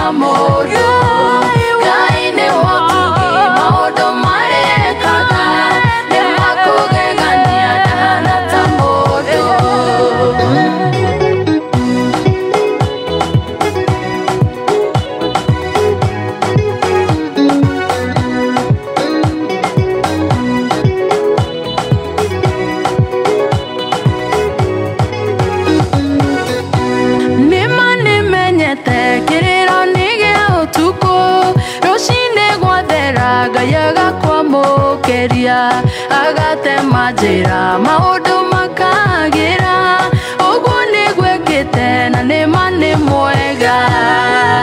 ta mũndũ. Ngai nĩ mũtugi, maũndũ marĩa ekaga nĩ makũgegania, ndahana ta mũndũ. Nĩma nĩmenyete kĩrĩro nĩ gĩa ũtukũ, rũcinĩ gwathera Ngai agakwamũkĩria, agatema njĩra maũndũ makagĩra, ũguo nĩguo ekĩte na nĩma nĩ mwega.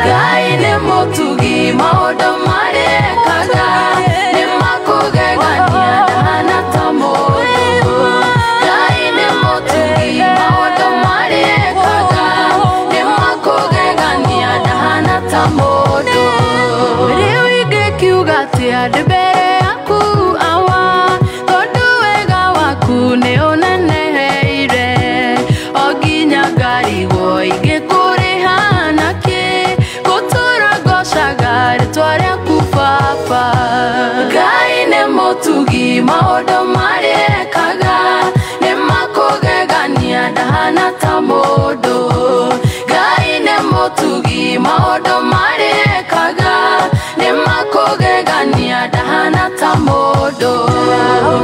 Ngai nĩ mũtugi, maũndũ marĩa ekaga nĩ makũgegania, ndahana ta mũndũ. Ngai nĩ mũtugi, maũndũ marĩa ekaga nĩ makũgegania, ndahana ta mũndũ. Rĩu ingĩkiuga atĩa ndĩ mbere yaku Awa, tondũ wega waku nĩ ũneneheire, o nginya ngarigwo ingĩkũrĩha nakĩ, gũtũũra ngocaga rĩtwa rĩaku Baba. Ngai nĩ mũtugi, maũndũ marĩa ekaga nĩ makũgegania, ndahana ta mũndũ. Ngai nĩ mũtugi, maũndũ marĩa ekaga nĩ makũgegania, ndahana ta mũndũ.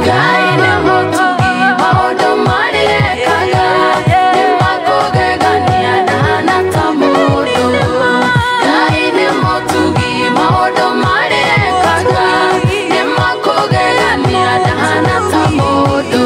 Ngai nĩ mũtugi, maũndũ marĩa ekaga nĩ makũgegania, ndahana ta mũndũ. Ngai nĩ mũtugi, maũndũ marĩa ekaga nĩ makũgegania, ndahana ta mũndũ.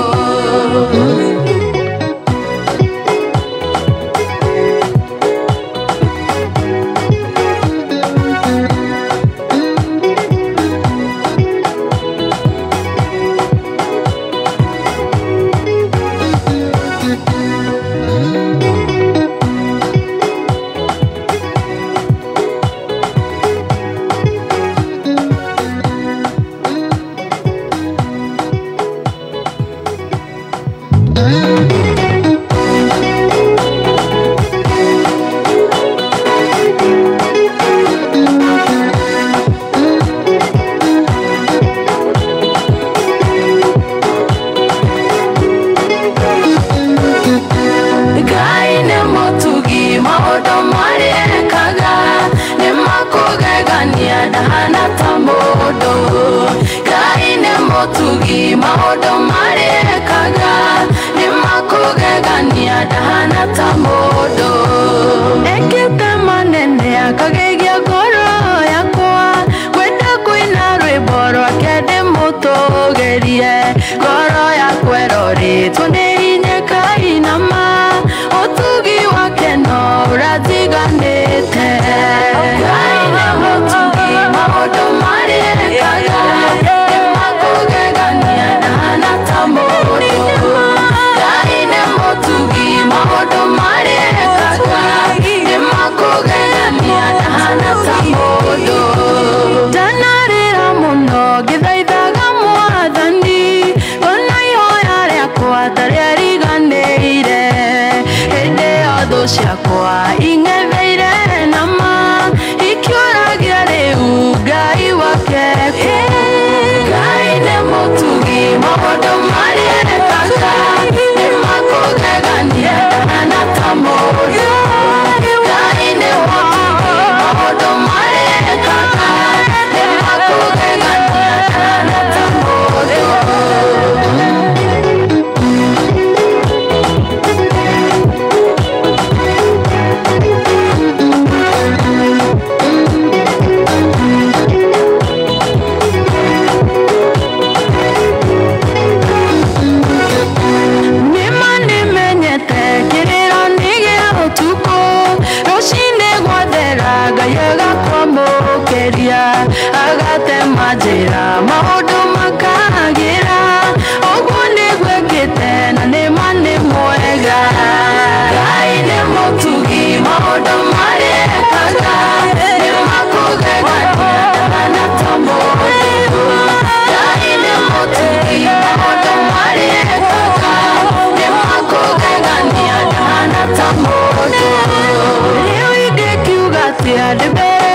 Ngai nĩ mũtugi, maũndũ marĩa ekaga nĩ makũgegania, ndahana ta mũndũ. Ngai nĩ mũtugi, maũndũ marĩa ekaga nĩ makũgegania, ndahana ta mũndũ. Ekĩte manene akagegia ngoro yakwa, ngwenda kũina rwĩmbo rwake ndĩmũtũgĩrie, ngoro yakwa ĩrorĩtwo nĩ hinya ĩkainama, ũtugi wake no ũratiganĩte. Ngai nĩ mũtugi, maũndũ marĩa ekaga nĩ makũgegania, ndahana ta mũndũ. Ngai nĩ mũtugi, maũndũ marĩa ekaga nĩ makũgegania, ndahana ta mũndũ. Ndanarĩra mũno ngĩthaithaga Mwathani, ngona ihoya rĩakwa ta rĩariganĩire, hĩndĩ ĩyo thũ ciakwa ing'etheire nama, ikĩũragia rĩu Ngai wake kũ. Ngai nĩ mũtugi, maũndũ marĩa ekaga nĩ makũgegania, ndahana ta mũndũ. Ngai nĩ mũtugi, maũndũ marĩa ekaga nĩ makũgegania, ndahana ta mũndũ. Nĩma nĩmenyete kĩrĩro nĩ gĩa ũtukũ, rũcinĩ gwathera Ngai agakwamũkĩria, agatema njĩra maũndũ makagĩra, ũguo nĩguo ekĩte na nĩma nĩ mwega. Ngai nĩ mũtugi, maũndũ marĩa ekaga nĩ makũgegania, ndahana ta mũndũ. Ngai nĩ mũtugi, maũndũ marĩa ekaga nĩ makũgegania, ndahana ta mũndũ. Rĩu ingĩkiuga atĩa ndĩ mbere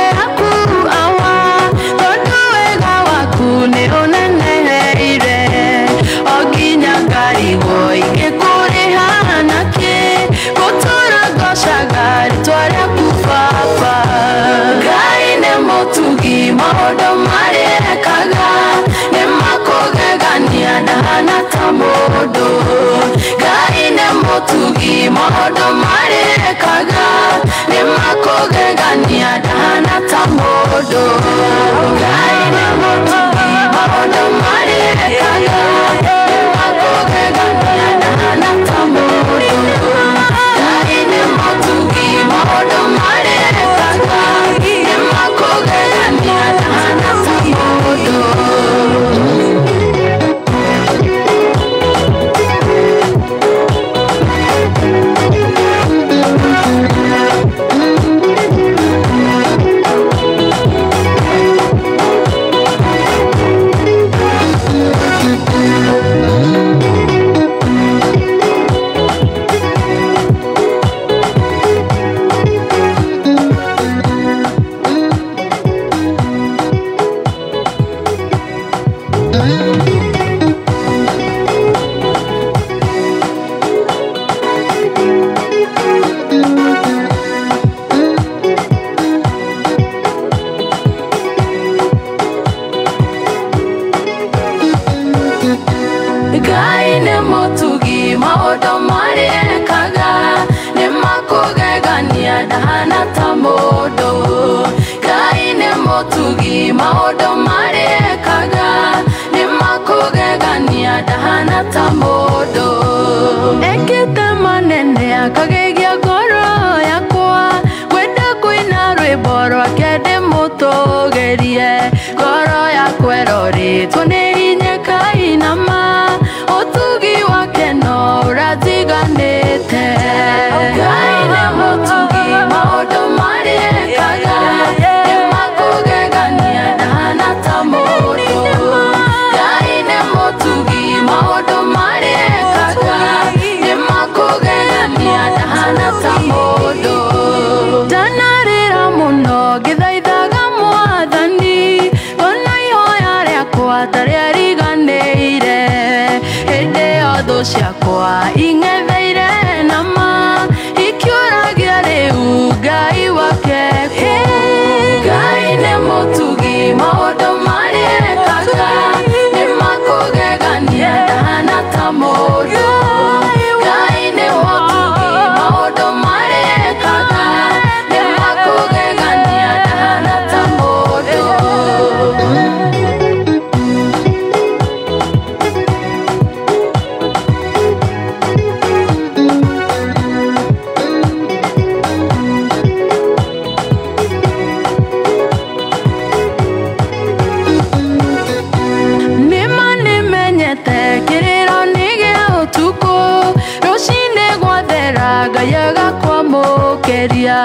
maũndũ marĩa ekaga nĩ makũgegania ndahana ta mũndũ. Ngai nĩ mũtugi maũndũ marĩa ekaga nĩ makũgegania ndahana ta mũndũ. Ngai nĩ mũtugi maũndũ marĩa ekaga nĩ makũgegania ndahana ta mũndũ. Ngai nĩ mũtugi maũndũ marĩa ekaga nĩ makũgegania ndahana ta mũndũ. Ngai nĩ mũtugi maũndũ marĩa ekaga nĩ makũgegania ndahana ta mũndũ. Ngai nĩ mũtugi maũndũ marĩa ekaga nĩ makũgegania ndahana ta mũndũ. Ekĩte manene akagegia ngoro yakwa ngwenda kũina rwĩmbo rwake ndĩmũtũgĩrie. Ngoro yakwa ĩrorĩtwo nĩ hinya ĩkainama ũtugi wake no ũratiganĩte. Ngai nĩ mũtugi maũndũ marĩa ekaga nĩ makũgegania ndahana ta mũndũ. Ngai nĩ mũtugi maũndũ marĩa ekaga nĩ makũgegania ndahana ta mũndũ. Ndanarĩra mũno ngĩthaithaga Mwathani ngona ihoya rĩakwa ta rĩariganĩire. Hĩndĩ ĩyo thũ ciakwa ing'etheire nama ikĩũragia rĩu Ngai wake kũ. Ngai nĩ mũtugi maũndũ marĩa ekaga nĩ makũgegania ndahana ta mũndũ. Ngai nĩ mũtugi maũndũ marĩa ekaga nĩ makũgegania ndahana ta mũndũ. Nĩma nĩmenyete kĩrĩro nĩ gĩa ũtukũ rũcinĩ gwathera Ngai agakwamũkĩria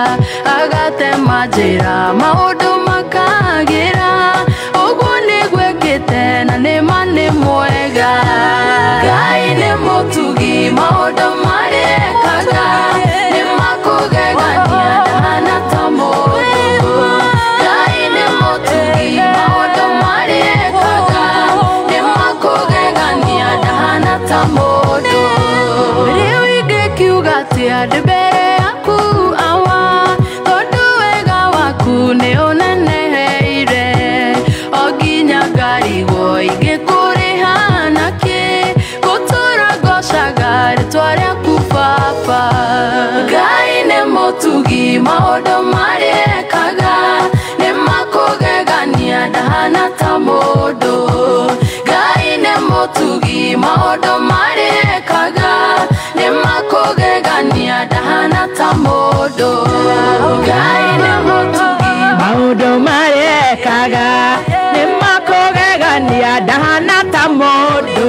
agatema njĩra maũndũ makagĩra ũguo nĩguo ekĩte na nĩma nĩ mwega. Ngai nĩ mũtugi maũndũ marĩa ekaga nĩ makũgegania ndahana ta mũndũ. Ngai nĩ mũtugi maũndũ marĩa ekaga nĩ makũgegania ndahana ta mũndũ. Rĩu ingĩkiuga atĩa ndĩ mbere yaku Awa tondũ wega waku nĩ ũneneheire o nginya ngarigwo ingĩkũrĩha nakĩ gũtũũra ngocaga rĩtwa rĩaku Baba. Ngai nĩ mũtugi maũndũ marĩa ekaga nĩ makũgegania ndahana ta mũndũ. Ngai nĩ mũtugi maũndũ marĩa ekaga nĩ makũgegania ndahana ta mũndũ. Ngai nĩ mũtugi maũndũ marĩa ekaga nĩ makũgegania ndahana ta mũndũ.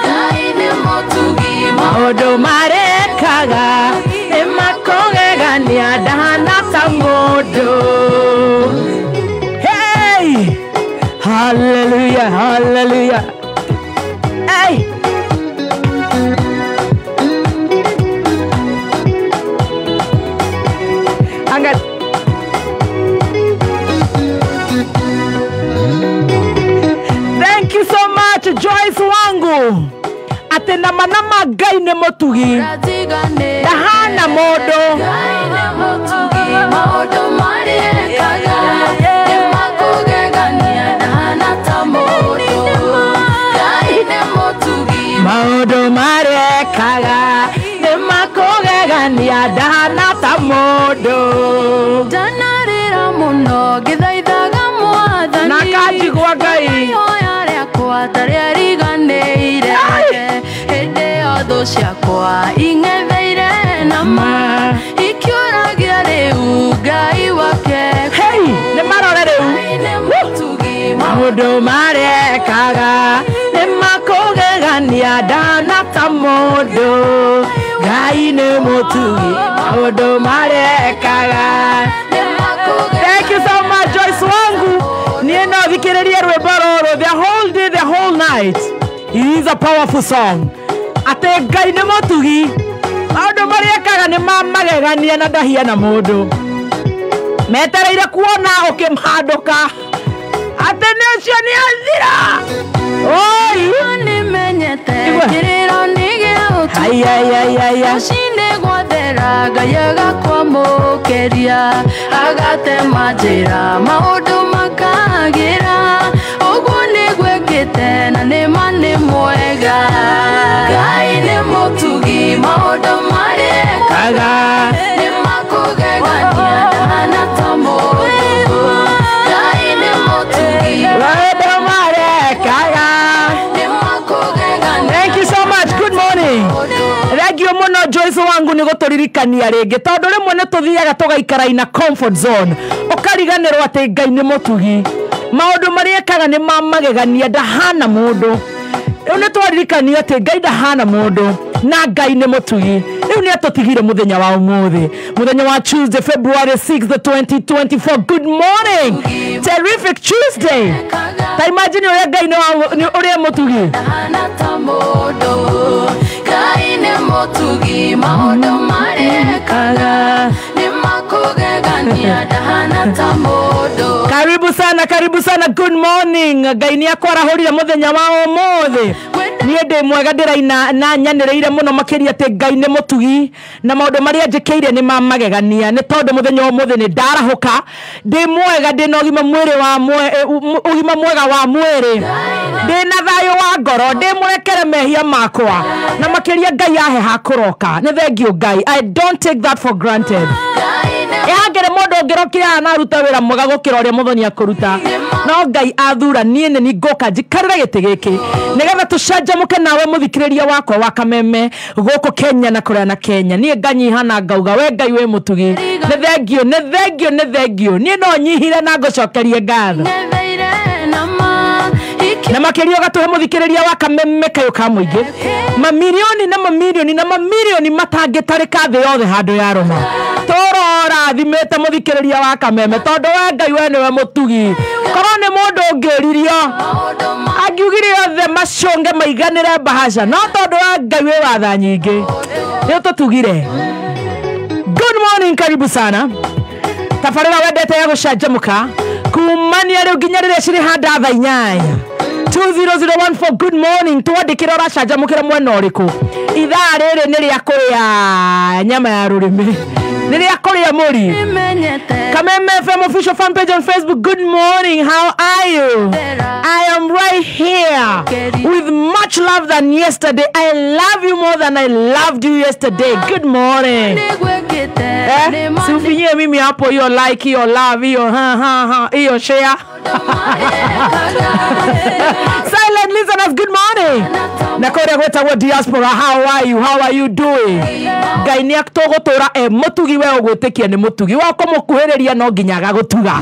Ngai nĩ mũtugi maũndũ marĩa ekaga nĩ makũgegania ndahana ta mũndũ. Hey! Hallelujah, hallelujah. Hey! Angkat. Thank you so much, Joyce Wangu. Atĩ nama nama Ngai nĩ mũtugi ndahana mũndũ. Ngai nĩ mũtugi maũndũ marĩa ekaga nĩ makũgegania. Thũ ciakwa ing'etheire na ma ikiũragia rĩu Ngai wake. Hey, nĩ marore rĩu. Maũndũ marekaga nĩ makũgegania ndana ta mũndũ. Ngai nĩ mũtugi, maũndũ marekaga. Thank you so much, Joyce wangu. Niĩ no thikĩrĩrie rwĩmbo rũrũ the whole day, the whole night. It is a powerful song. Atĩ Ngai nĩ mũtugi, maũndũ marĩa ekaga nĩ ma magegania na ndahiana mũndũ. Metereire kuona ũkĩmhandũka atĩ nĩ ũcio nĩ athira. Oi, nĩmenyete kĩrĩro nĩ gĩa ũtukũ. Ai, ai, ai, ai, ai. Rũcinĩ gwathera Ngai agakwamũkĩria, agatema njĩra maũndũ makagĩra. Ũguo nĩgwĩkĩte na nĩma nĩ mwega. Ngai nĩ mũtugi, maũndũ marĩa ekaga nĩ makũgegania ndahana ta mũndũ. Ngai nĩ mũtugi, maũndũ marĩa ekaga nĩ makũgegania. Thank you so much. Good morning. Thank you muno Joyce wangu nĩ gũtũririkania rĩngĩ, tondũ rĩmwe nĩ tũthiaga tũgaikara ina comfort zone, ũkariganĩrwo atĩ Ngai nĩ mũtugi, maũndũ marĩa ekaga nĩ ma magegania ndahana mũndũ. Rĩu nĩ twaririkanio atĩ Ngai ndahana mũndũ na Ngai nĩ mũtugi. Rĩu nĩ atũtigire mũthenya wa ũmũthĩ, mũthenya wa Tuesday, February 6th, 2024. Good morning. Terrific Tuesday. Ta imagine ũrĩa Ngai nĩ ũrĩa mũtugi. Ndahana ta mũndũ. Ngai nĩ mũtugi, maũndũ marĩa ekaga nĩ makũgegania ndahana ta mũndũ. Karibu sana, karibu sana. Good morning. Ngai nĩ akwarahũrire mũthenya wa ũmũthĩ. Niĩ ndĩ mwega, ndĩraina na nyanĩrĩire mũno makĩria atĩ Ngai nĩ mũtugi na maũndũ marĩa njĩkĩire nĩ ma magegania, nĩ tondũ mũthenya wa ũmũthĩ nĩ ndarahũka ndĩ mwega, ndĩ na ũgima mwĩrĩ wa ũgima mwega wa mwĩrĩ, ndĩ na thayũ wa ngoro, ndĩ mũrekere mehia makwa, na makĩria Ngai ahe ha kũroka. Nĩ thank you Ngai. I don't take that for granted. Ĩhangĩre mũndũ ũngĩrokire haha na aruta wĩra mwega gũkĩra ũrĩa mũthoni akũruta, no Ngai athura niĩ nĩ ngũka njikarĩre gĩtĩ gĩkĩ nĩgetha tũcanjamũke nawe mũthikĩrĩria wakwa wa Kameme gũkũ Kenya na kũrĩa na Kenya. Niĩ nganyiha na ngauga we Ngai wĩ mũtugi. Nĩ thengio, nĩ thengio, nĩ thengio. Niĩ no nyihire na ngũcokerie ngatho. Na makĩria ũgatũhe mũthikĩrĩria wa Kameme kayũ ka mũingĩ, mamirioni na mamirioni na mamirioni matangĩtarĩka thĩ yothe handũ ya rũma. Tũrorathimĩte mũthikĩrĩria wa Kameme tondũ we Ngai we nĩwe mũtugi. Korwo nĩ mũndũ ũngĩũririo angiugire othe macũnge maiganĩre bahasha, no tondũ wa Ngai wĩ watha nyingĩ nĩ ũtũtugire. Good morning, karibu sana. Tabarĩra wendete ya gũcanjamũka kumania rĩu nginya rĩrĩa cirĩ handa thaa 8. 20014. Good morning. Twandĩkĩre ũracanjamũkĩra mwena ũrĩkũ. Ithaa rĩrĩ nĩ rĩa kũrĩa nyama ya rũrĩmĩ, nĩ rĩa kũrĩa mũri. Kameme FM official fan page on Facebook. Good morning. How are you? I am right here with much love than yesterday. I love you more than I loved you yesterday. Good morning. Siufinyie mimi hapo hiyo like, hiyo love, hiyo ha ha ha, hiyo share. Silent listeners, good morning. Na kũrĩa gwĩtagwo diaspora, how are you? How are you doing? Ngai nĩ atũgũtũra e mũtugi, we ũgwĩtĩkia nĩ mũtugi wa kũmũkuhĩrĩria no nginya agagũtuga.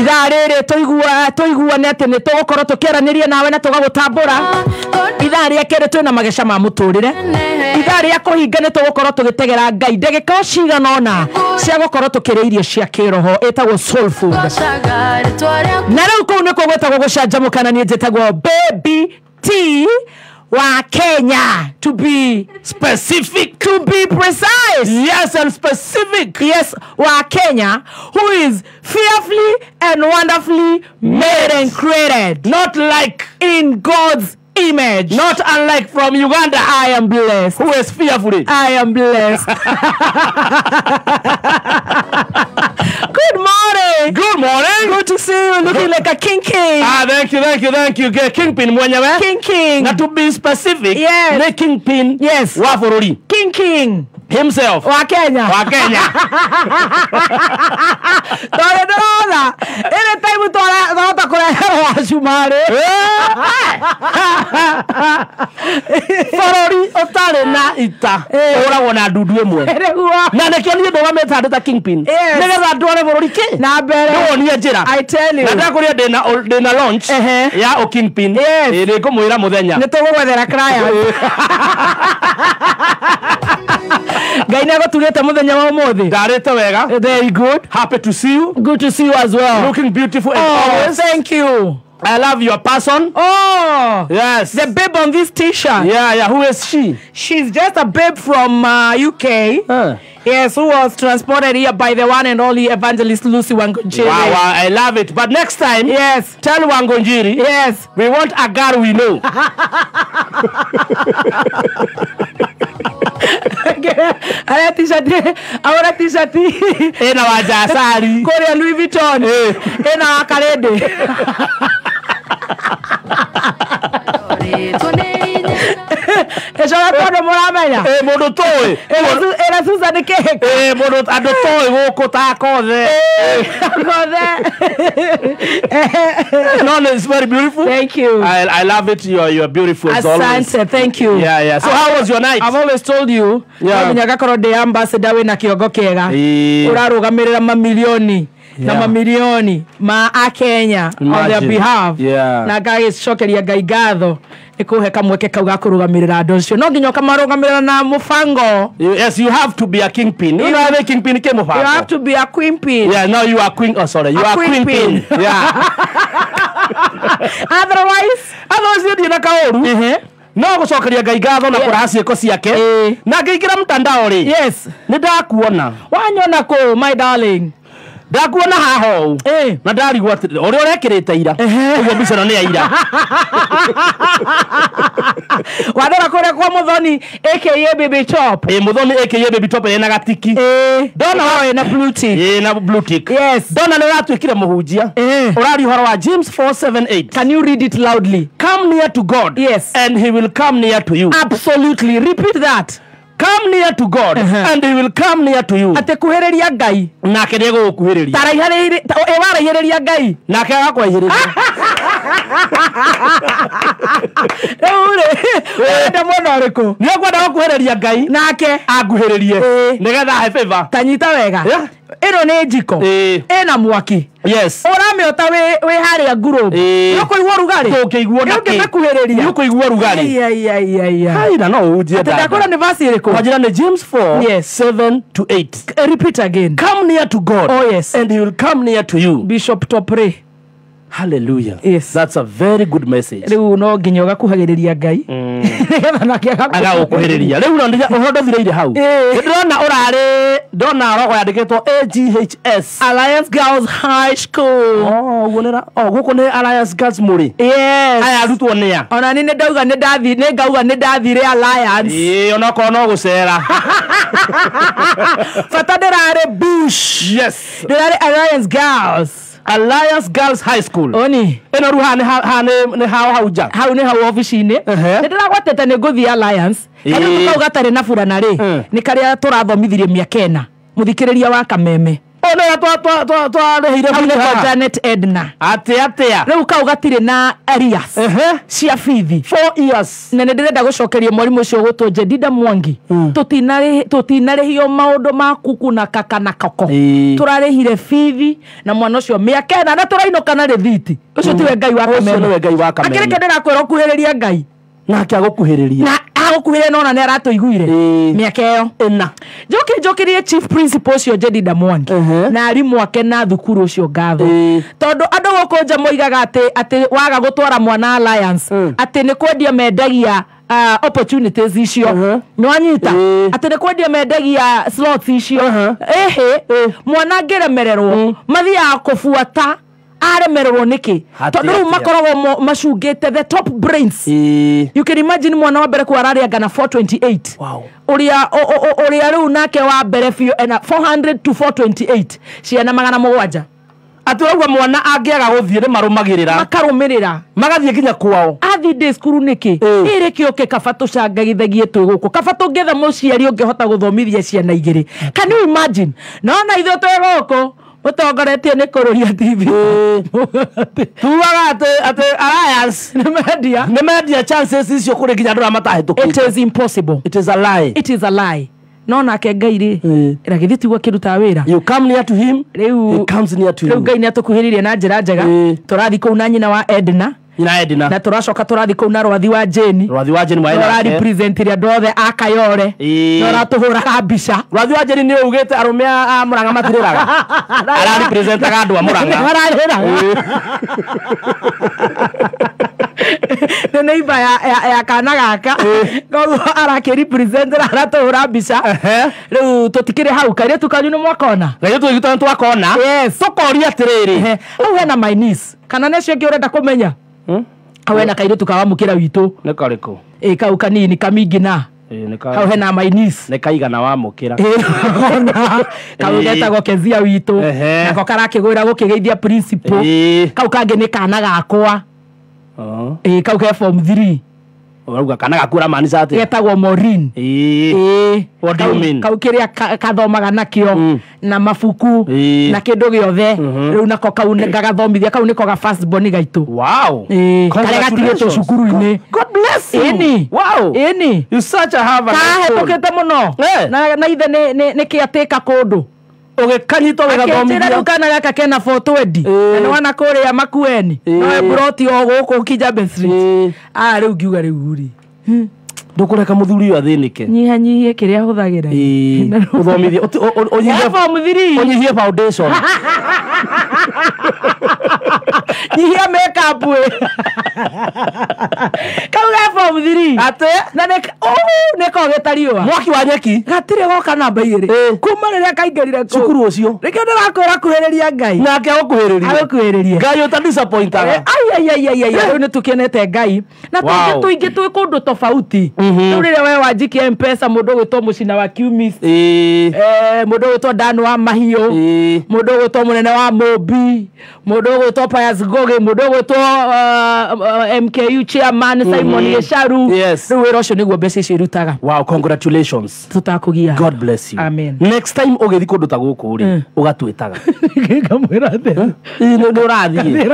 Ithaa rĩrĩ tũiguane atĩ nĩ tũgũkorwo tũkĩaranĩria nawe na tũgagũtambũra. Ithaa rĩa kerĩ twĩna mageca ma mũtũrĩre. Ithaa rĩa kũhinga nĩ tũgũkorwo tũgĩtegera Ngai ndagĩka o cigana ũna cia gũkorwo tũkĩrĩa irio cia kĩroho ĩtagwo soul food. Na rĩu kũu nĩkuo gwĩtagwo gũcanjamũka, na niĩ njĩtagwo Baby T wa Kenya. To be specific, to be precise. Yes, and specific. Yes, wa Kenya, who is fearfully and wonderfully made and created. Not like in God's image. Not unlike from Uganda. I am blessed. Who is fearfully. I am blessed. Good morning. Good morning. Good to see you looking like a king king. Ah, thank you, thank you, thank you. Kingpin mwenyewe. King king. Na to be specific. Yes. Ne kingpin. Yes. Wa bũrũri. King king. Himself. Wa Kenya. Wa Kenya. Tondũ ndĩrona ĩrĩ time twarahota kũreherwo kachumarĩ. Bũrũri ũtarĩ na ita ũragwo na ndundu ĩmwe. Nĩguo. Na nĩkĩo niĩ ndũgamĩte handũ ta kingpin. Yes. Nĩgetha ndware bũrũri kĩ Na mbere. Ndĩwonie njĩra. I tell you. Na ndakũria ndĩna launch Ehe. ya ũ kingpin. Yes. Ĩ, nĩngũmwĩra mũthenya. Nĩ tũgũgwethera client. Ngai nĩ agũtugĩte mũthenya wa ũmũthĩ. Ndarĩte wega. Very good. Happy to see you. Good to see you as well. Looking beautiful as Oh, always. thank you. I love your person. Oh, Yes. the babe on this t-shirt. Yeah. Who is she? She's just a babe from UK. Huh. Yes, who was transported here by the one and only evangelist Lucy Wangonjiri. Wow, I love it. But next time, Yes. tell Wangonjiri, Yes. we want a girl we know. Ara t-shirt, ara t-shirt. Ena wajasari. Kũrĩa Louis Vuitton. Ena wa Karende. Ĩcoka tondũ mũramenya. Mũndũ tũĩ. Ĩra Susan Kĩhĩka. Mũndũ andũ tũĩ gũkũ ta kothe. Kothe. No, no, it's very beautiful. Thank you. I love it. You're beautiful as always. Asante, thank you. Yeah. So how was your night? I've always told you, Yeah. no nginya ngakorwo ndĩ ambassador wĩna kĩongo kĩega. Ĩĩ. Ũrarũgamĩrĩra mamilioni na Yeah. mamilioni ma akenya on their Imagine. behalf. Yeah. Na ngagĩcokeria Ngai ngatho nĩ kũhe kamweke kau ga kũrũgamĩrĩra andũ acio. No nginya ũkamarũgamĩrĩra na mũbango. Yes, you have to be a kingpin. You know how the kingpin came of. You have to be a queen pin. Yeah, now you are queen. Oh, sorry, you A are queen queen pin. pin. Yeah. Otherwise, Otherwise, ndĩ na kaũru. No gũcokeria Ngai ngatho na kũraha ciĩko ciake. Ĩĩ. Na ngĩingĩra mtandao rĩ, yes. nĩ ndakuona. Wanyona kũ, my darling. Ndakuona haha ũũ. Ĩĩ. Na ndarigwo atĩrĩ, ũrĩa ũrekĩrĩte ira. Ehe. Ũguo mbica ĩno nĩ ya ira. Wandora kũrĩa kwa Mũthoni aka Baby Top. Ĩ, Mũthoni aka Baby Top ĩna gatiki. Ĩĩ. Ndona ĩna blue tick. Ĩ, na blue tick. Yes. Ndona nĩ ũratuĩkire mũhunjia. Ĩĩ. Ũraria ũhoro wa James 4:7-8. Can you read it loudly? Come near to God, Yes. and he will come near to you. Absolutely. Repeat that. Come near to God, and he will come near to you. Atĩ kuhĩrĩria Ngai. Nake nĩ egũgũkuhĩrĩria. Taraihĩrĩria, ĩ waraihĩrĩria Ngai. Nake agakwaihĩrĩria. Rĩu rĩ, ũrenda mwena ũrĩkũ? Nĩ ũkwenda gũkuhĩrĩria Ngai, Nake anguhĩrĩrie Ĩĩ. nĩgetha ahe favor. ta nyita wega. Yeah. Ĩno nĩ njiko. Ĩĩ. Ĩna mwaki. Yes. Ũramĩota wĩ harĩa ngurubu. Ĩĩ. Nĩ ũkũigua ũrugarĩ. Ndũngĩiguo na kĩ. Nĩ ũngĩmĩkuhĩrĩria. Nĩ ũkũigua ũrugarĩ. Ai, ai, ai, ai, ai. Hai, na no ũhunjie Atĩ dada. ndakwĩra nĩ verse ĩrĩkũ? Kwa jina ni James 4, Yes. 7-8. Repeat again. Come near to God, Oh, yes. and he will come near to you. Bishop Topre. Hallelujah. Yes. That's a very good message. Rĩu no nginya ũgakuhagĩrĩria Ngai. Nĩgetha nake Agagũkuhĩrĩria. Rĩu no ũhoro ndũthirĩire hau. Ĩĩ. Nĩ ndĩrona ũrarĩ ndona rogo yandĩkĩtwo AGHS. Alliance Girls High School. Oh, ũguo nĩ oh, gũkũ nĩ Alliance Girls mũrĩ. Yes. Aya arutwo nĩ a? Ona niĩ nĩ ndauga nĩ ndathi nĩ ngauga nĩ ndathire Alliance. Ĩĩ, onokorwo no gũcera. Bata ndĩrarĩ Bush. Yes. Ndĩrarĩ Alliance Girls. Alliance Girls High School. Oni. Ĩno rĩu haha nĩ hao hau nja. Hau nĩ hau obici-inĩ. Ehe. Nĩ ndĩragwatĩte nĩ ngũthiĩ Alliance. Ĩĩ. Karĩa kau gatarĩ na burana rĩ, nĩ karĩa tũrathomithirie mĩaka ĩna. Mũthikĩrĩria wa Kameme. Ũ nĩwe twarĩhĩire Hau bithi nĩho haha. Janet Edna. Atĩ atĩa? Rĩu kau gatirĩ na arrears Ehe. cia bithi. 4 years. Na nĩ ndĩrenda gũcokeria mwarimũ ũcio ũgũtwo Jedida Mwangi. Tũtinarĩhio maũndũ ma kuku na kaka na koko. Ĩĩ. Tũrarĩhire bithi na mwana ũcio mĩaka ĩna na tũrainũka na rĩthiti. Ũcio tiwe Ngai wa Ũcio Kameme. nĩwe Ngai wa Kameme. Akĩrĩke ndĩrakwĩra ũkuhĩrĩria Ngai. Nake agũkuhĩrĩria. Na agũkuhĩrĩria nona nĩ aratũiguire. Ĩĩ. Mĩaka ĩyo. Ĩna. Njoke njokerie chief principal ũcio Jedida Mwangi. Ehe. Na arimũ ake na thukuru ũcio ngatho. Ĩĩ. Tondũ andũ gũkũ nja moigaga atĩ waga gũtwara mwana Alliance atĩ nĩ kwendia mendagia opportunities icio. Nĩ wanyita? Ĩĩ. Atĩ nĩ kwendia mendagia slots icio. Ĩhĩ, mwana angĩremererwo mathiaga kũbuata aremererwo nĩkĩ? Atĩ Tondũ rĩu atĩa? makoragwo macungĩte the top brains. Ĩĩ. You can imagine mwana wa mbere kũ ararĩanga na 428. Wow. Ũrĩa ũrĩa rĩu nake wa mbere biũ ena 400 to 428 ciana 700. Atĩ ũrauga mwana angĩaga gũthiĩ nĩ marũmagĩrĩra. Makarũmĩrĩra. Magathiĩ nginya kwao. Athi day cukuru nĩkĩ? Ĩĩ. Ĩrĩ kĩo kĩ kaba tũcangagithagie twĩ gũkũ. Kaba tũngĩetha mũciari ũngĩhota gũthomithia ciana igĩrĩ. Can you imagine? No na ithuĩ twĩ gũkũ Mũtongoretio nĩ Kũrũria TV. Tugaga atĩ Alliance Nĩ mendia chances icio kũrĩ nginya andũ arĩa matahĩtũkĩte. It is impossible. It is a lie. It is a lie. No nake Ngai rĩ, na githĩ tiguo akĩrutaga wĩra. You come near to him, he comes near to you. Rĩu Ngai nĩ atũkuhĩrĩirie na njĩra njega. Tũrathiĩ kũu na nyina wa Edna. Nyina Edna. Na tũracoka tũrathiĩ kũu na rwathi wa Jane. Rwathi wa Jane mwaĩ nake. Tũrarepresentire andũ othe a Kayore. Tũratũhũraga mbica. Rwathi wa Jane nĩ ugĩte arũme a Murang'a matirĩraga. Ararepresentaga andũ a Murang'a. Mararĩraga. Nĩ neighbor ya kana gaka. Koguo arakĩrepresentera aratũhũra mbica. Rĩu tũtikĩrĩ hau kairĩtu kanyu nĩ mwakona. Kairĩtu gaitũ nĩ twakona. Yes. Tũkoria atĩrĩrĩ. Hau hena my niece. Kana nĩ ũcio ũngĩ ũrenda kũmenya? Hau hena kairĩtu ka wamũkĩra witũ. Nĩ karĩkũ? Ĩ kau kanini kamingina. Hau hena my niece. Nĩ kaigana wamũkĩra. Kau getagwo Kezia witũ. Nako karakĩgwĩra gũkĩgeithia principal. Kau kangĩ nĩ kana gakwa. Kau ke form 3. Ũrauga kana gaku ũramaanisha atĩa? Getagwo Maureen. What do you mean? Kau kĩrĩa kathomaga nakĩo na mabuku na kĩndũ gĩothe. Rĩu nako kau ngagathomithia, kau nĩko ga first born gaitũ. Wow. Karĩa gatigĩtwo cukuru-inĩ. God bless you. Ĩni. Wow. Ĩni. You such a have a kahĩtũkĩte mũno. Na ithe nĩ kĩatĩka kũndũ. Ũgĩkanyitwo ũgĩgathomithia. Akĩnjĩra rĩu kana gaka kena 420. Na nĩ wana kũrĩa Makueni. No emburoti o gũkũ Kijabe Street. Rĩu ngiuga rĩu rĩ. Ndũkũreka mũthuri ũyũ athĩnĩke. Nyihanyihie kĩrĩa ahũthagĩra. Ũthomithie. Form 3. Ũnyihie foundation. Nyihia makeup we. Kau ga form 3. Atĩ? Na nĩ kogĩta riũa. Mwaki wa nyeki. Gatirĩ goka namba igĩrĩ. Kuma rĩrĩa kaingĩrire kũu. Cukuru ũcio. Nĩkĩo ndĩrakwĩra kuhĩrĩria Ngai. Nake agũkuhĩrĩria. Agũkuhĩrĩria. Ngai ũta disappointaga. Ai ai ai ai. Rĩu nĩ tũkenete Ngai. Na tũingĩ twĩ kũndũ tofauti. Rĩu rĩrĩa we wanjikia M-Pesa mũndũ ũgwĩtwo Mũcina wa Kiumis. Mũndũ ũgwĩtwo Dan wa Mahiũ. Mũndũ ũgwĩtwo Mũnene wa Mũmbi. Mũndũ ũgwĩtwo Pius Ngugi. Mũndũ ũgwĩtwo MKU chairman Simon Gĩcaru. Rĩu wĩra ũcio nĩguo mbeca icio irutaga. Wow, congratulations. Tũtakũgia. God bless you. Amen. Next time ũgĩthiĩ kũndũ ta gũkũ rĩ, ũgatwĩtaga. Ngamwĩra atĩa? Nĩ ũrathiĩ.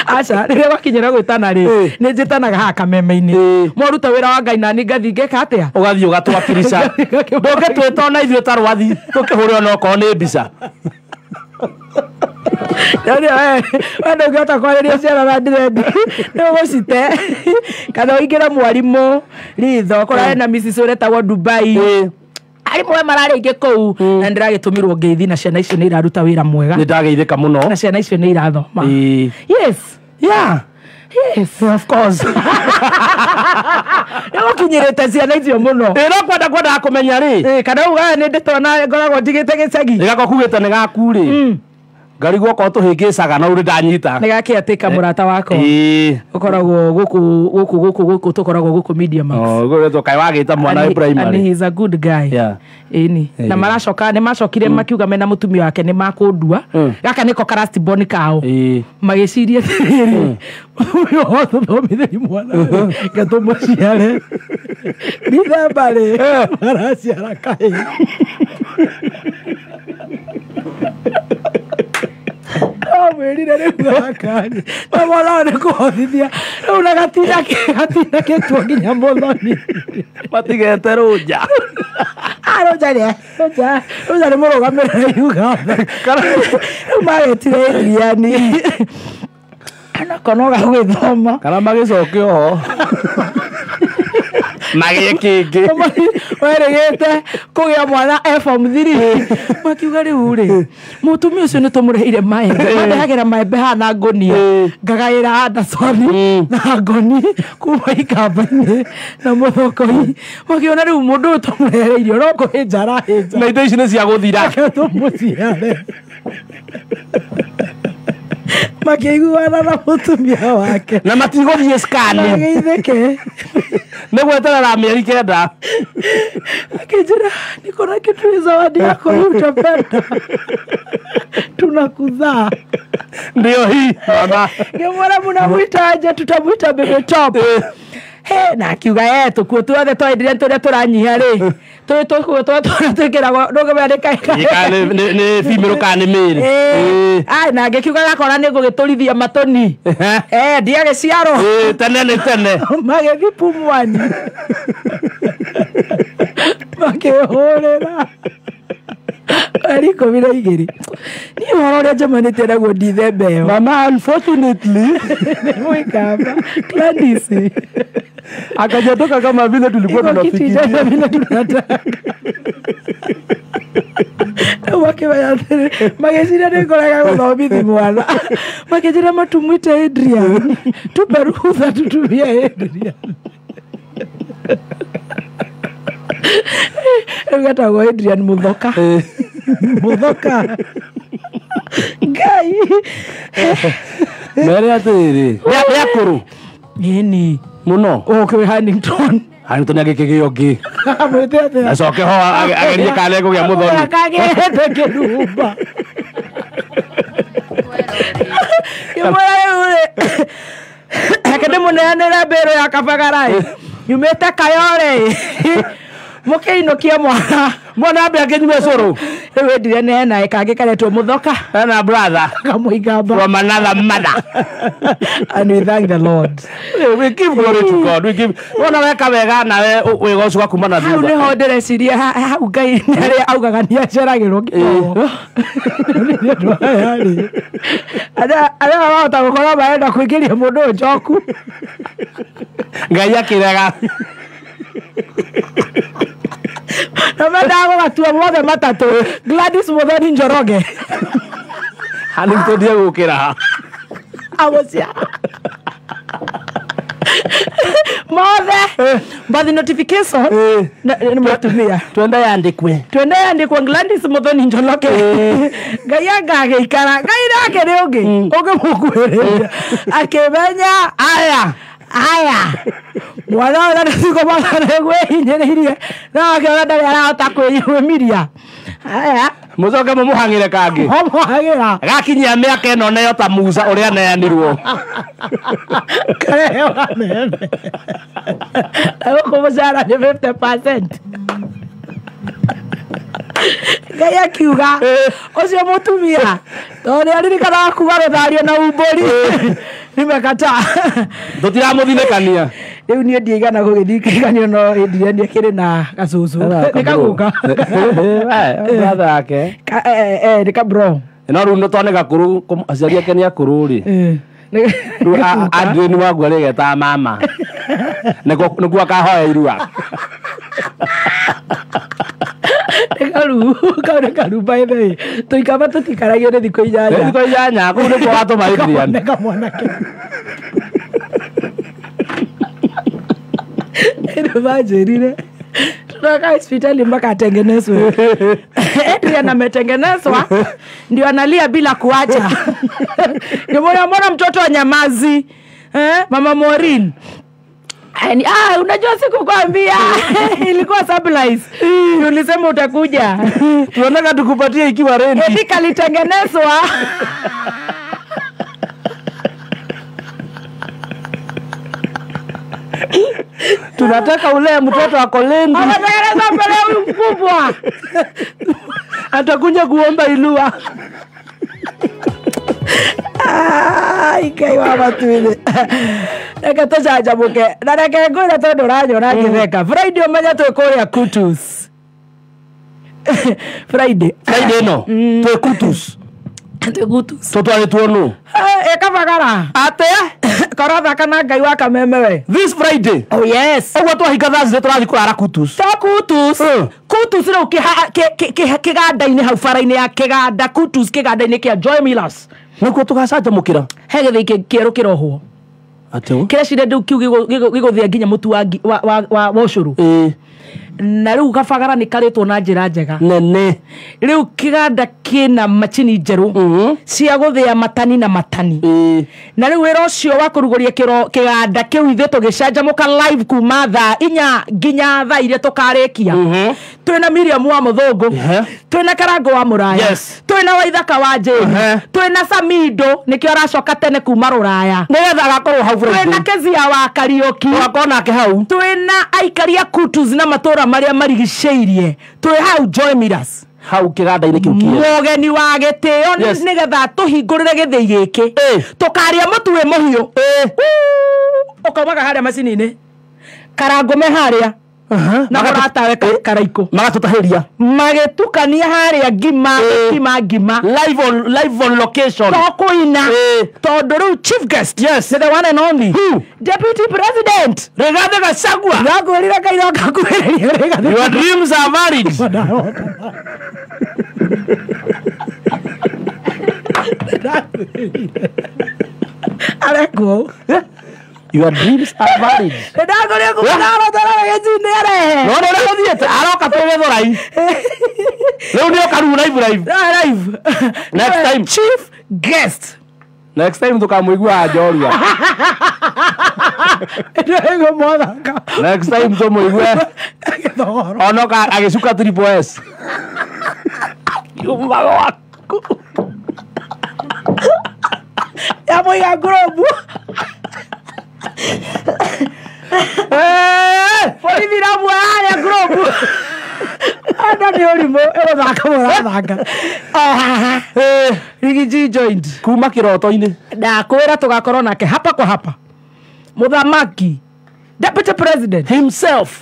Aca, rĩrĩa wakinyĩra gwĩtana rĩ, nĩ njĩtanaga haha kameme-inĩ. Mwaruta wĩra wa Ngai nani ngathiĩ ngeka atĩa? Ũgathiĩ ũgatwakirica. Ndũngĩtwĩta ona ithuĩ ta rwathi tũkĩhũre ona okorwo nĩ mbica. We ndũngĩhota kwarĩria ciana na ndirendi nĩ ũgũcite kana ũingĩre mwarimũ ritho kũrĩa hena Mrs. ũretagwo Dubai. Arimũ we mararĩ aingĩ kũu na ndĩragĩtũmirwo ngeithi na ciana icio nĩ iraruta wĩra mwega. Nĩ ndageithĩka mũno. Na ciana icio nĩ irathoma. Yes. Yeah. Yes. Of course. Nĩ gũkinyĩrĩte ciana icio mũno. No kwendaga kũmenya rĩ. Kana ugaga nĩ ndĩtona ngoragwo njigĩte gĩcagi. Nĩgakwa kugĩte nĩ gaku rĩ. Ngarigwo okorwo tũhĩngĩcaga no rĩ ndanyita. Nĩ gakĩatĩka mũrata wakwa. Ũkoragwo gũkũ gũkũ gũkũ gũkũ tũkoragwo gũkũ Media Max. Gũgĩtwo kaĩ wagĩta mwana wĩ primary. And he is a good guy. Ĩni. Na maracoka nĩ macokire makiuga mena mũtumia wake nĩ makũndua. Gaka nĩko ka last born kao. Magĩciria atĩrĩrĩ. Ũyũ tũthomithĩri mwana ngatũmũciare. Dithemba rĩ maraciara kahĩĩ. Amwĩrire rĩu gaka rĩ, na mwana ũyũ nĩ kũhotithia rĩu na gatinakĩtwo nginya mũthoni. Matigete rũnja. Rũnja nĩ rũnja nĩ mũrũgamĩrĩri Uganda. Rĩu magetire Adrian. Anako no gagwĩthoma. Kana magĩcoke oho. Magĩe kĩngĩ. Werĩgĩte kũgĩa mwana e form 3. Makiuga rĩu rĩ, mũtumia ũcio nĩ tũmũreheire maembe. Mandehagĩra maembe haha na ngũnia. Ngagaĩra Anderson na ngoni kuma ikamba-inĩ na mũthokoi. Makiona rĩu mũndũ ũyũ tũmũreheire irio no kũhĩnja arahĩnja. Na indo ici nĩ cia gũthira. Tũmũciare. Makĩiguana na mũtumia wake. Na matigũthiĩ scan. Magĩithĩke. Nĩ gweterera mĩeri 9. Akĩnjĩra niko na kitu zawadi yako hii utapenda. Tunakuzaa. Ndio hii. Ngĩmwĩra mũnamwĩta aje, tutamwita Baby Top. He na akiuga tũkuo tuothe twa Adrian tũrĩa tũranyiha rĩ tũkuo twĩkĩragwo ndũngĩmenya nĩ female kana nĩ male. Ai na ngĩkiuga gakora nĩ ngũgĩtũrithia matũni ndiagĩciarwo tene nĩ tene magĩthiĩ Pumwani makĩhũrĩra mweri 12 niĩ ũhoro ũrĩa njemanĩtie naguo ndithemba ĩyo. Mama unfortunately nĩ Mũikamba Gladys akajatoka kama vile tulikuwa tunafikiria vile tunataka. Wakimenya atĩrĩ magĩciria nĩ ngũrega gũthomithi mwana makĩnjĩra matumwĩte Adrian tupe ruhusa tutumie Adrian. Rĩu getagwo Adrian Muthoka. Muthoka Ngai mere atĩrĩrĩ nĩ akũrũ ĩni mũno ũkĩwĩ Huntington Huntington agĩkĩgĩa ũngĩ amwĩte atĩa acoke ho agerie kana ekũgĩa mũthoni kagĩte kĩrumba kĩmwĩra rĩu rĩ reke ndĩmũneanĩre mbĩrũ ya Kabagara nyumĩte Kayore mũkĩinũkie mwana mwana ambe akĩnyue cũrũ rĩu Adrian hena kangĩ karetwo Muthoka hena brother Kamũikamba from another mother and we thank the Lord. We give glory to God. We give wona weka wega nawe wĩgocwa kuma na hau thutha nĩho ndĩreciria hau Ngai nĩarĩa augaga nĩaceragĩrwo kĩbao nĩ ũndũ aya rĩ arĩa mahota gũkorwo marenda kũingĩria mũndũ ũyũ njoku Ngai akĩrega na mendaga gũgatua mothe matatũ Gladys Muthoni Njoroge Huntington ndiegũkĩra agũciara mothe but the notification nĩ mũtumia twende yandĩkwe twende yandĩkwo Gladys Muthoni Njoroge Ngai angagĩikara Ngai nake nĩ ũngĩ ũngĩmũkuhĩrĩria akĩmenya aya aya mwana ũyũ na thiko mwana nĩgwĩhinyĩrĩirie no akĩona ndarĩ arahota kwĩmiria aya mũcoke mũmũhang'ĩre kangĩ mũmũhang'ĩra gakinyia mĩaka ĩno neyo ta Musa ũrĩa neanirwo kareheo kameme na gũkũ mũcara nĩ 50% Ngai akiuga ũcio mũtumia tondũ nĩaririkanaga kuga rũthario na umbũri nimekataa tũtiramũthinĩkania rĩu niĩ ndiigana gũgĩthiĩ kĩgeranio no Adrian akĩrĩ na gacũcũ nĩ kaguka brother yake nĩ kabro no rĩu tondũ nĩ gakũrũ aciari ake nĩ akũrũ rĩ rĩu Adrian waguo arĩgetaga mama nĩkuo akahoya irua nĩ kau nĩ karu by the way tũikamba tũtikaragio nĩ thikũ 8 thikũ 8 kũu nĩkuo watũma Adrian nĩ kamwanake nĩ manjĩrire tunaka hospitali mpaka atengenezwe. Adrian ametengenezwa ndio analia bila kuacha. Nimeona mbona mtoto anyamazi Mama Maureen. Unajua sikukwambia ilikuwa surprise. Ulisema utakuja. Tunataka tukupatie ikiwa ready. Eti alitengenezwa. Tunataka ule mtoto ako lendi. Anatengeneza mbele huyu mkubwa. Atakuja kuomba ilua. Ai Ngai wa matuini. Reke tũcanjamũke na reke ngwĩre tondũ ũranyona ngĩtheka Friday ũmenye twĩ kũrĩa Kutus. Friday ĩno twĩ Kutus. Twĩ Kutus. Tũtwarĩtwo nũ? Ĩkabagara. Atĩa? Korwo na Ngai wa kameme we. This Friday. Oh yes. Ũguo twahika Thursday tũrathiĩ kũrara Kutus. To Kutus. Kutus rĩu kĩganda-inĩ hau bara-inĩ ya kĩganda Kutus kĩganda-inĩ kĩa Joy Millers. Nĩkuo tũgacanjamũkĩra. He gĩthĩi kĩerũ kĩrohwo. Atĩa? Kĩrĩa cire rĩu kiu gĩgũthĩa nginya mũtu wa ũcũrũ. Na rĩu gabagara nĩ karĩtwo na njĩra njega nene. Rĩu kĩganda kĩna macini njerũ cia gũthĩa matani na matani. Na rĩu wĩra ũcio wa kũrugũria kĩganda kĩu ithuĩ tũgĩcanjamũka live kuma thaa 4 nginya thaa iria tũkarĩkia. Twĩna Miriam wa Mũthũngũ, twĩna Karango wa Mũraya, twĩna Waithaka wa Jane, twĩna Samido nĩkĩo aracoka tene kuma Rũraya nĩgetha agakorwo hau Friday. Twĩna Kezia wa Kariũki, tũgakorwo nake hau. Twĩna aikaria Kutus na matũra marĩa marigicĩirie, twĩ hau Joy Miras hau kĩganda-inĩ kĩu kĩerũ. Mũgeni wa gĩtĩo nĩgetha tũhingũrĩre gĩthĩi gĩkĩ, tũkaria mũtu wĩ mũhiũ ũkaumaga harĩa macini-inĩ, Karangũme harĩa na mũratawe Karaikũ magatũtahĩria magĩtukania harĩa ngima ngima ngima live on location to kũina tondũ rĩu chief guest nĩ the one and only Deputy President Rigathi Gachagua. Ndakwĩrire Ngai no ngakuhĩrĩria Rigathi. Your dreams are valid. Arekwo. Your dreams are valid. Ndagũrĩa kũmarotara gĩcinĩ arehe. No no nĩgũthiĩte aroka twĩ Gĩthũrai. Rĩu nĩ oka rĩu live live. Live. Next time chief guest. Next time tũkamũigua njorua. Ndĩgo mwathaka. Next time tũmũigue onoka agĩcuka triple S. Kiuma gwaku. Yamũiga ngurubu. Borithi ramuoya harĩa ngurubu. Andũ nĩ ũrimũ ĩgũthaka mũrathaka. Rigiji joint kuma kĩroto-inĩ. Ndakwĩra tũgakorwo nake hapa kwa hapa. Mũthamaki Deputy President himself.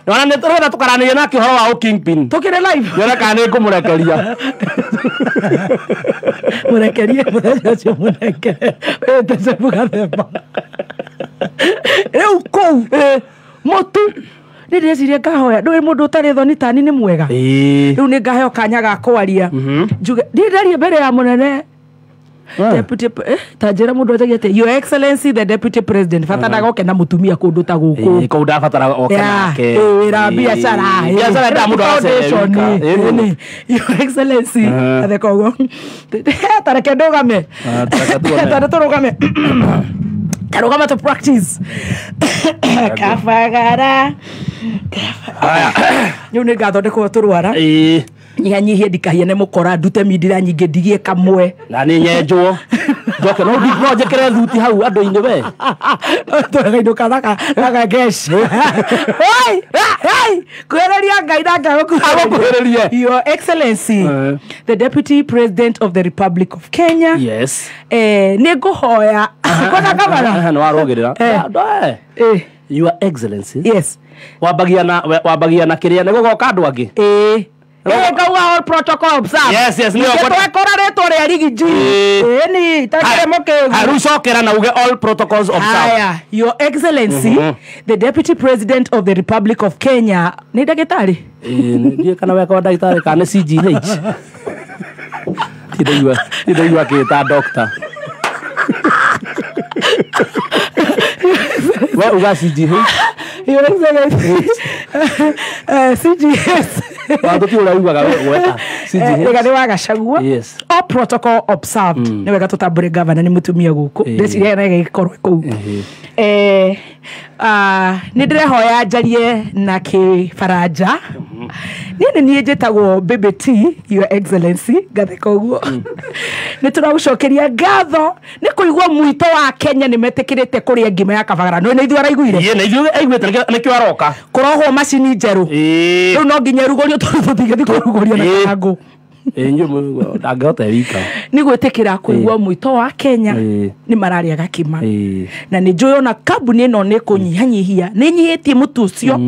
Ona nĩ tũrenda tũkaranĩria nake ũhoro wa kingpin. Tũkĩrĩ live. Nyone kana nĩ ngũmũrekeria. Mũrekerie mũthenya ũcio mũnengere. Wĩte mũgathemba. Rĩu kũu mũtu nĩ ndĩreciria ngahoya ndũĩ mũndũ ũtarĩ thoni tani nĩ mwega. Rĩu nĩ ngaheo kanya ga kwaria njuge ndĩ mbere ya mũnene Deputy ta njĩra mũndũ anjagia atĩ Your Excellency the Deputy President bata ndagoke na mũtumia kũndũ ta gũkũ. Kũu ndabatara oke nake. Wĩra biacara. Biacara nda mũndũ aracerera. Your Excellency atheka ũguo. Ta reke ndũgame. Ta tũrũgame. Tarugama to practice. Kabagara. Rĩu nĩ ngathondekwo tũrwara. Nyihanyihie ndikahiane mũkora ndute mindira nyingĩ ndigie kamwe. Na nĩ nyenjwo. Njoke no njĩkĩre thuti hau andũ-inĩ we. Tũragainũka kathaka gaka cash. Oi! Hey! Kwĩrĩria Ngai na ngagũkuhĩrĩrie. Your Excellency the Deputy President of the Republic of Kenya. Yes. Nĩ ngũhoya. Kona kamara. Nĩ warũgĩrĩra. Your Excellency. Yes. Wambagia na kĩrĩa nĩ gũgoka andũ angĩ. Ngauga all protocol observed. Yes, yes. Twekora rĩtwa rĩa Rigiji. Ĩni takĩre mũkĩgu. Rĩu cokera na uge all protocols observed. Haya, Your Excellency the Deputy President of the Republic of Kenya. Nĩ ndagĩtarĩ? Ndiĩ kana weka ndagĩtarĩ kana nĩ CGH. Ndĩraigua akĩĩta doctor. We uga CGH. Your Excellency CGS. Watũ ti ũraugaga gweta CGH. Rigathi wa Gachagua. Yes. All protocol observed. Nĩ wega tũtambũre governor nĩ mũtumia gũkũ. Ndĩciria na ĩgĩkorwo kũu. Nĩ ndĩrehoya njarie na kĩbaranja. Niĩ nĩ niĩ njĩtagwo Baby T, Your Excellency, ngatheka ũguo. Nĩ tũragũcokeria ngatho nĩ kũigua mwito wa Kenya nĩ metĩkĩrĩte kũrĩa ngima ya kabagara. Nĩ ithuĩ araiguire? Ĩĩ, nĩ ithuĩ aiguĩte nĩkĩo aroka. Kũrohwo macini njerũ. Rĩu no nginya ĩrugũrio tondũ tũtingĩthiĩ kũrugũria na karangũ. Inyuĩ ndangĩhota wika. Nĩ gwĩtĩkĩra kũigua mwito wa Kenya nĩ mararĩa gakima. Na nĩ njũĩ ona kambuni ĩno nĩ kũnyihanyihia nĩ nyihĩtie mũtu ũcio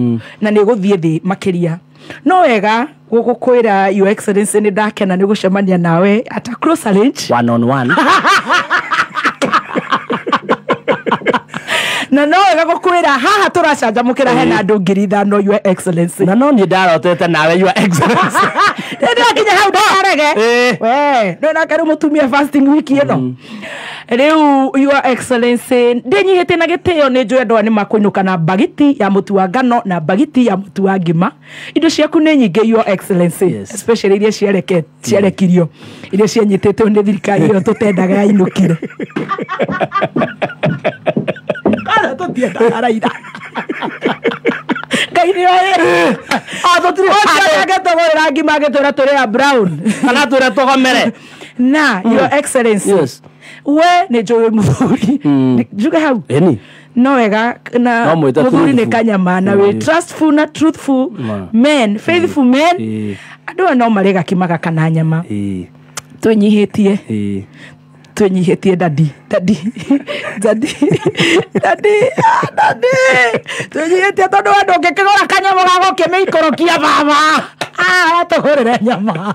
na nĩ gũthiĩ thĩ makĩria. No wega gũgũkwĩra Your Excellency nĩ ndakena nĩ gũcemania nawe at a closer range. One on one. Na no wega gũkwĩra haha tũracanjamũkĩra hena andũ 5,000 Your Excellency. Na no niĩ ndarotete nawe Your Excellency. Nĩ ndĩrakinya hau ndakarehe. Chege we no nake rĩu mũtumia fasting week ĩno rĩu Your Excellency ndĩnyihĩtie na gĩtĩo nĩ njũĩ andũ aya nĩ makũinũka na mbagiti ya mũtu wa ngano na mbagiti ya mũtu wa ngima. Indo ciaku nĩ nyingĩ Your Excellency. Yes. Especially iria ciarekirio iria cianyitĩtwo nĩ thirikari ĩyo tũtendaga yainũkire. Kana tũtiendaga Raila. Ngai nĩ oĩ. Tũtirĩ Ũcio agĩtũgũrĩra ngima agĩtwĩra tũrĩ a brown. Kana twĩre tũgomere. Na Your Excellency. Yes. We nĩ njũĩ mũthuri. Njuge hau. Ĩni. No wega na mũthuri nĩ kanyama na wĩ trustful na truthful men, faithful men. Andũ aya no marĩ gakima gaka na nyama. Twĩnyihĩtie. Twĩnyihĩtie daddy daddy daddy daddy daddy twĩnyihĩtie tondũ we ndũngĩkĩgũra kanyamũ ga gũkĩmĩikũrũkia baba. Tũgũrĩre nyama.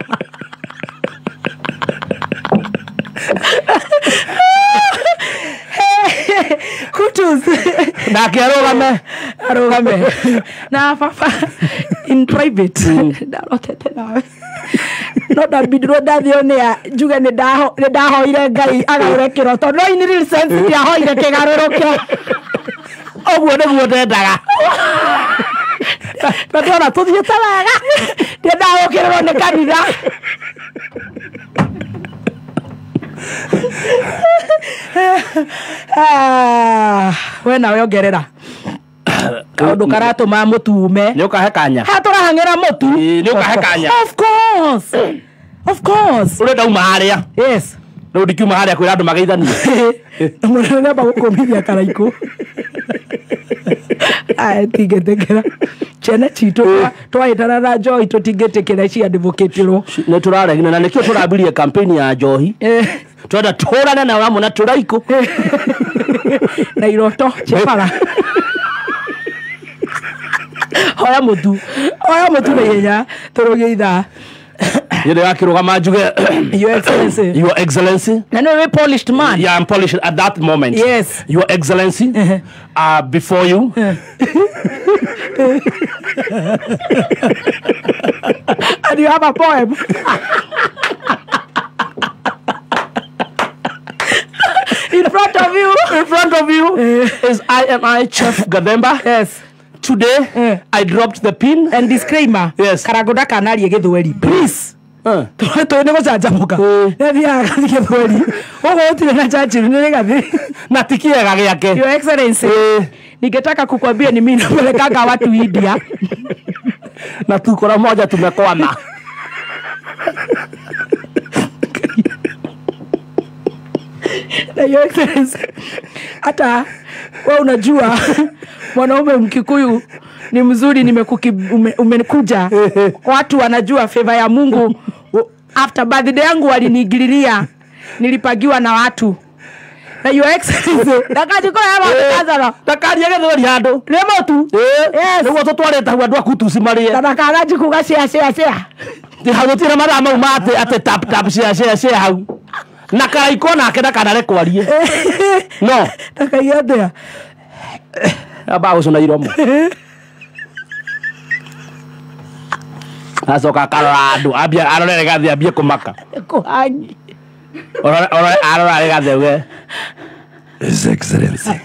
Kutus. Nake arũgame. Arũgame. Na baba in private ndarotete nawe. No ndambindirwo ndathio nĩ njuge nĩ ndahoire Ngai agarũre kĩroto no in real sense ndiahoire kĩgarũrũke. Ũguo nĩguo ndendaga. Na ndona tũthiĩte wega ndiendaga gũkĩrĩrwo nĩ kanitha. We nawe ongerera kaũndũ karatũma mũtu ume. Nĩ ũkahe kanya. Ha tũrahang'ĩra mũtu. Nĩ ũkahe kanya. Of course. Of course. Ũrenda uma harĩa. Yes. Rĩu ndikiuma harĩa kwĩra andũ mageithanie. Mũnene nĩamba gũkũmithia karaikũ. Aya tingĩtĩkĩra. Ciana citũ twahĩtana na njohi tũtingĩtĩkĩra ciandivũkĩtĩrwo. Nĩ tũraregire na nĩkĩo tũrambirie campaign ya njohi. Twenda tũhũrane na hamwe na tũraikũ. Na iroto cia bara. Hoya mũtu. Hoya mũtu na ihenya tũrũgie ithaa. Yeye akirugama njuge Your Excellency. Your Excellency. Na no we polished man. Yeah, I'm polished at that moment. Yes. Your Excellency. Before you. And you have a poem. In front of you. In front of you is IMI Chief Gademba. Yes. Today, I dropped the pin. And disclaimer. Yes. Karagoda kanarie gĩthweri. Please. Tondũ nĩ gũcanjamũka. Nĩathiaga agathiĩ gĩthweri. Ũguo gũtirĩ na Churchill nĩ rĩgathi. Na ti kĩega gĩake. Your Excellency. Ningetaka kukwambia ni mimi napelekanga watu India. Na tukora moja tumekwama. Na Your Excellency, hata wewe unajua mwanaume Mkikuyu ni mzuri, umekuja. Watu wanajua favor ya Mungu. After birthday yangu waliniingililia, nilipagiwa na watu. Na Your Excellency, ndakajikora ya makazara. Ndakaria gĩthweri handũ. Nĩ mũtu. Yes. Nĩguo tũtwarĩte hau andũ a kutuci marĩe. Na ndakanaji kuga share share share. Hau gũtirĩ mathaa mau ma atĩ tap tap share share share hau. Na karaikũ nake ndakanare kwarie. No. Ndakaiga atĩa? Amba gũcũna iromo. Acoka akarora andũ, ambia arore rĩgathĩ ambie kũmaka. Kũhanyi. Arora rĩgathĩ auge, His Excellency.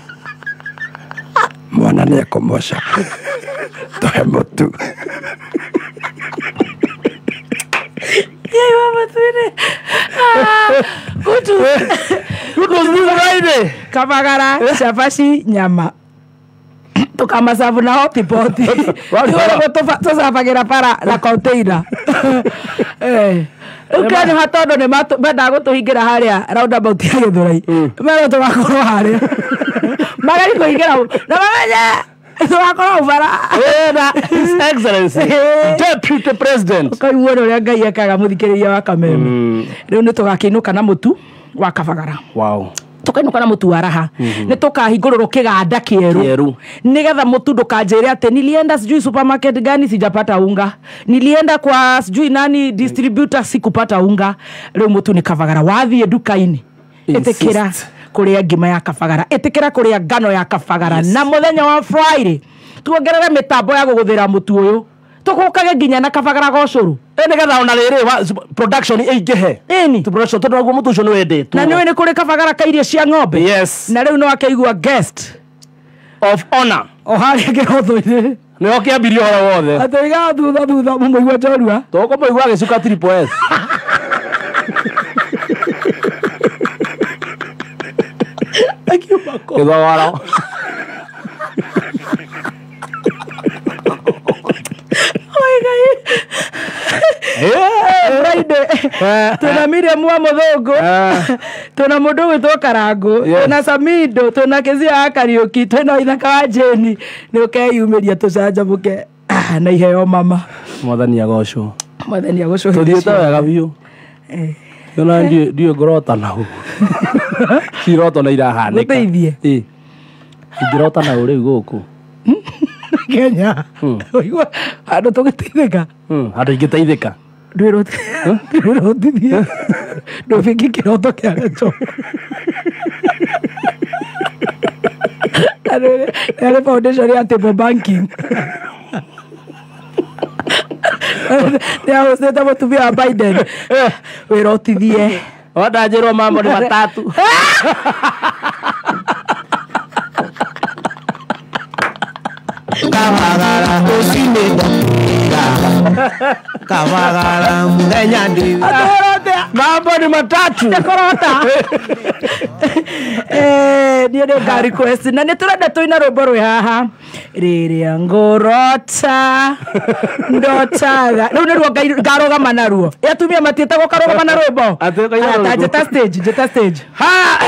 Mwana nĩ ekũmoca. Tũhe mũtu. Yeye matuine. Kutu. Kutu Friday. Kabagara, chapati, nyama. Tukamasabu na hotipoti. Tũcabagĩra bara na container. Rĩu nĩ tondũ nĩ mendaga gũtũhingĩra harĩa roundabout ya Gĩthũrai. Merwo tũgakorwo harĩa. Magari kũhingĩra na mamenye tũgakorwo bara. Na His Excellency Deputy President. Ũkaigua ũrĩa Ngai ekaga mũthikĩrĩria wa Kameme. Rĩu nĩ tũgakĩinũka na mũtu wa Kabagara. Wow. Tukainũka na mũtu wa raha. Nĩ tũkahingũrĩrwo kĩganda kĩerũ nĩgetha mũtu ndũkanjĩre atĩ nilienda sijui supermarket gani sijapata unga, nilienda kwa sijui nani distributor sikupata unga. Rĩu mũtu nĩ Kabagara. Wathiĩ nduka-inĩ ĩtĩkĩra kũrĩa ngima ya Kabagara, ĩtĩkĩra kũrĩa ngano ya Kabagara. Na mũthenya wa Friday tuongerere mĩtambo ya gũgũthĩra mũtu ũyũ Tũgũkage nginya na kabagara ga ũcũrũ. Nĩgetha ona rĩrĩ production ĩingĩhe. Ĩni. Production tondũ naguo mũtu ũcio nĩ wendetwo. Na nĩũĩ nĩ kũrĩ kabagara ka irio cia ng'ombe. Yes. Na rĩu no akeigua guest of honor. O harĩa kĩhotho-inĩ. Nĩho kĩambirie ũhoro wothe. Atũigaga thutha thutha mũmũigua njorua. Tũkũmũigua agĩcuka triple S. Akiuma kũ? Gĩthogoro. Oi Ngai. Friday. Tuna Miriam wa Mũthũngũ. Tuna mũndũ gwĩtwo Karangũ. Tuna Samido, tuna Kezia wa Kariũki, twĩna Ithaka wa Jane. Nĩ ũkeyumĩria tũcanjamũke na iheo mama. Mwathani agocwo. Mwathani agocwo. Tũthiĩte wega biũ. Ona ndiũ ngorota nau. Ciroto nĩ irahanĩka. Gũteithie. Ĩ. Ingĩrota nau rĩu gũkũ. Kenya. Ũigua handũ tũgĩteithĩka. Handũ ingĩteithĩka. Ndwĩrotithie. Ndũbingi kĩroto kĩa Recho. Nĩ foundation ya table banking. Nĩ ahũcĩte mũtumia wa Biden. Wĩrotithie. Wandanjĩrwo mambo nĩ matatu. Kabagara rũcinĩ ndokĩra. Kabagara mũthenya ndĩ. Mambo ni matatu. Nĩkũrota. Niĩ nĩ nga request na nĩ tũrenda tũina rwĩmbo rwĩ haha. Rĩrĩa ngũrota ndotaga. Rĩu nĩruo ngarũgama naruo. Ĩ atumia matiĩtagwo karũgama na rwĩmbo. Ta njĩta stage, njĩta stage. Ha!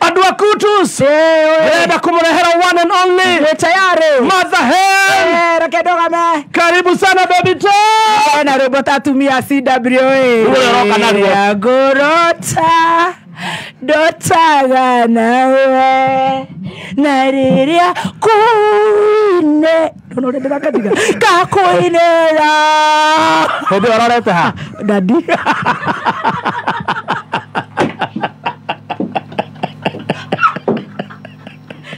Andũ a Kutus. Ndĩrenda kũmũrehera one and only. Nĩ tayari. Mother Hen. Reke ndũgame. Karibu sana baby Tom. Na rwĩmbo ta atumia CWA. Rũrĩa ũroka naruo. Rĩrĩa ngũrota ndotaga nawe. Na rĩrĩa kũine. Ndona ũrĩa ndĩrakatiga. Ngakũinĩra. Hĩndĩ ĩyo ũrorete ha? Dadi.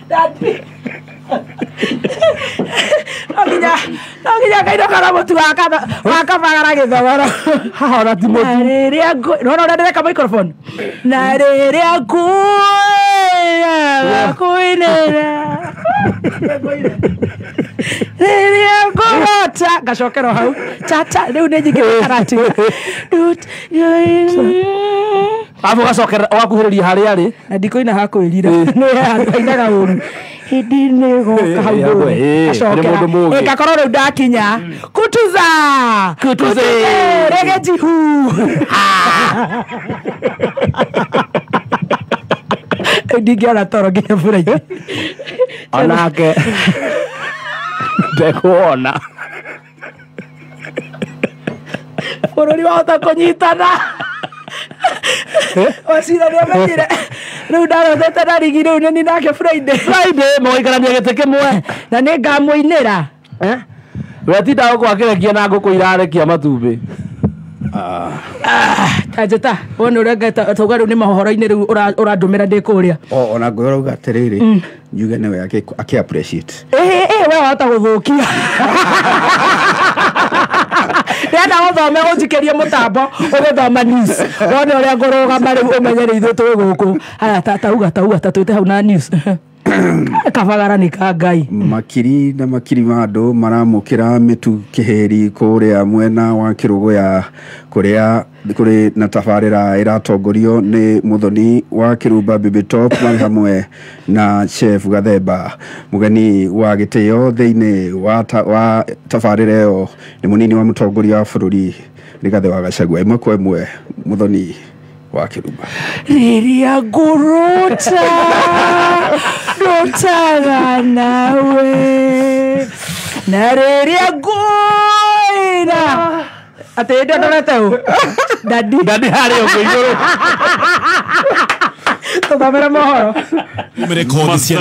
Dadi. No nginya ngainũka na mũtu wa kabagara gĩthogoro. Haha ona ti mũtu. Na rĩrĩa nona ũrĩa ndĩreka microphone. Na rĩrĩa ngũina ngakũinĩra. Rĩrĩa ngũrota ngacokera hau. Tata rĩu nĩ nyingĩ karati. Arabu ũgacokera ũgakuhĩrĩria harĩa arĩ. Na ndikũina hakwĩrira. Nĩ handũ ainaga ũru. Hĩndĩ nĩ goka hau ngacokera. Ĩgakorwo rĩu ndakinya. Kutuza. Kutuze. Rege jihu. Ndingĩona toro nginya mbura-inĩ. Onake ndekuona. Bũrũri wahota kũnyitana. Wacira nĩ amenyire. Rĩu ndarotete na rigi rĩu nĩ nake Friday. Friday mũgaikarania gĩtĩ kĩmwe. Na nĩ ngamũinĩra. We tinda gũkũ akĩrekia na ngũkũ irarekia matumbĩ. Ta njĩta wone ũrĩa ngeta tauga rĩu nĩ mohoro-inĩ rĩu ũrandũmĩra ndĩ kũrĩa. Ona ngũyũ ũrauga atĩrĩrĩ njuge nĩwe akĩ appreciate. Ĩ we wahota gũthũkia. Ndĩrenda gũthome ũnjikĩrie mũtambo ũgĩthoma news. Wone ũrĩa ngũrũgama rĩu ũmenye rĩ ithuĩ twĩ gũkũ. Haya tauga tauga ta twĩte hau na news. Kabagara nĩ ka Ngai. Makiri na makiri ma andũ maramũkĩra mĩtu kĩhĩri kũrĩa mwena wa Kĩrũgũya kũrĩa kũrĩ na tabarĩra ĩratongorio nĩ mũthoni wa Kĩrumba Baby Top marĩ hamwe na Chef Gathemba. Mũgeni wa gĩtĩo thĩinĩ wa tabarĩra ĩyo nĩ mũnini wa mũtongoria wa bũrũri Rigathĩ wa Gachagua. Ĩmwe kwa ĩmwe mũthoni wa Kĩrumba. Rĩrĩa ngũrota ndotaga nawe. Na rĩrĩa ngũina. Atĩ hĩndĩ ĩyo ndorete ũ? Dadi. Dadi harĩa ũguo igũrũ. Tũthomere mohoro. Umerekodi cia